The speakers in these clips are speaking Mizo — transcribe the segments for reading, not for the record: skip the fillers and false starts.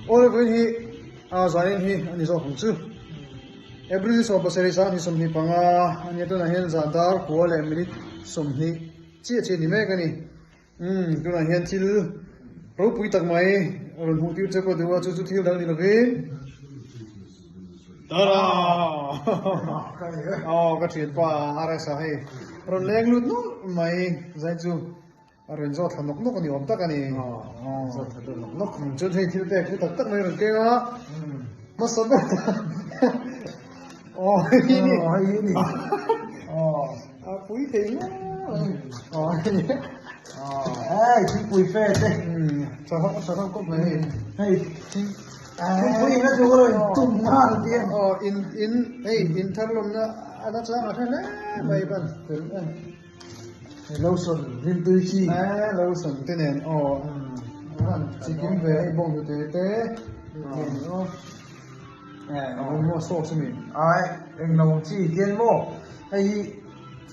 Awle vawiin hi a zanin hi a ni zawk ang chu. April 17 sang 25 a nia tunah hian zan dar kua leh minute 20 chiah chiah a ni mek a ni. Umm tunah hian thil ropui tak mai rawn hmuh tir che pawh duh a chu chu thil dang ni lovin Tara aw ka thianpa RS a hei rawn leng lut nawlh mai zai chu a rawn zawt thla nawk nawk a ni awm tak a ni aw zawt thla deuh nawk nawk chuan hei thil pek chu tak tak mai rawn keng a hmasa ber aw hei hi ni aw hei hi ni aw A pui thei ngawt a ni. Aw hei thingpui fe te. Tha ho tha ho kawp mai hei. Hei thingpui in a chu ka rawn tum nghal tia. Aw in in hei in thar lawmna a la chang a hre hle mai ban fel em. Hei lotion rimtui chi. Eh lotion te nen aw chikim ve hei bawng hnute te. Aw. Eh maw sauce ami? Ai englo ang chi hian maw hei hi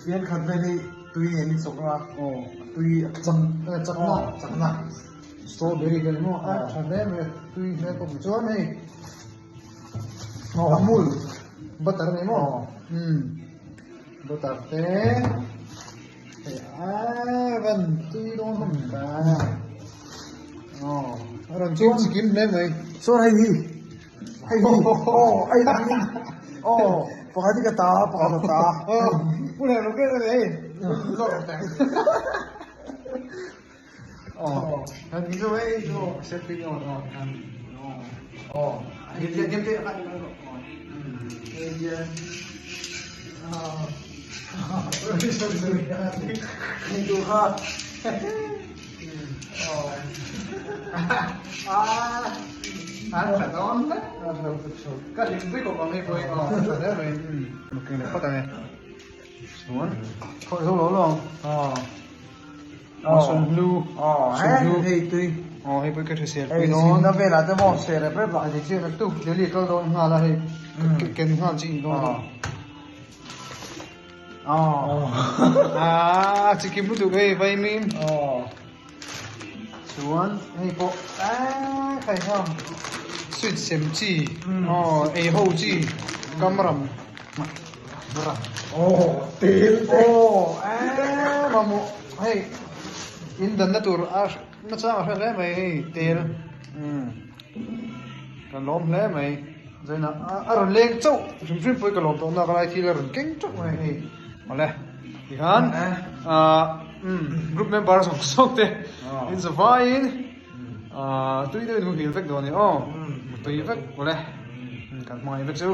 fian khat vel hi tui nen in chawk anga aw tui chak chakna chakna strawberry te ni maw a tha hle mai tui hle kawp chuan hei aw amul butter ni maw umm butter te hei a van tui dawn hlawm ta aw a rawn chim chikim hle mai chuan hei hi hei hi aw hei hi aw pakhat hi ka ta pakhat a ta aw pu leh lo ber a ni hei zawk ang teng aw han ti chu hei chu set pin aw aw aw hei tui aw hei pawh ka hrisel pui dawn hei zinna velah te maw ser rep rep lah hei chiah naktuk Delhi kal dawn nghal a hei ken nghal chi in dawn a chikim lutuk hei vaimim chuan hei pawh eee khai kham sweet sem chi aw ei ho chi kamram aw eee mamawh hei in danna tur a nachang a hre hle mai hei tel umm ka lawm hle mai zaina a rawn leng chauh hrim hrim pawh hi ka lawm tawh nak a lai thil a rawn keng teuh mai hei awle tikhan ahh umm group member zawng zawng te in zavaiin ahh tui deuhin muhil vek dawn a ni aw tui vek awle kan hmangaih vek chu.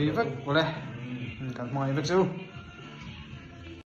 Tui vek awle. Kan hmangaih vek chu.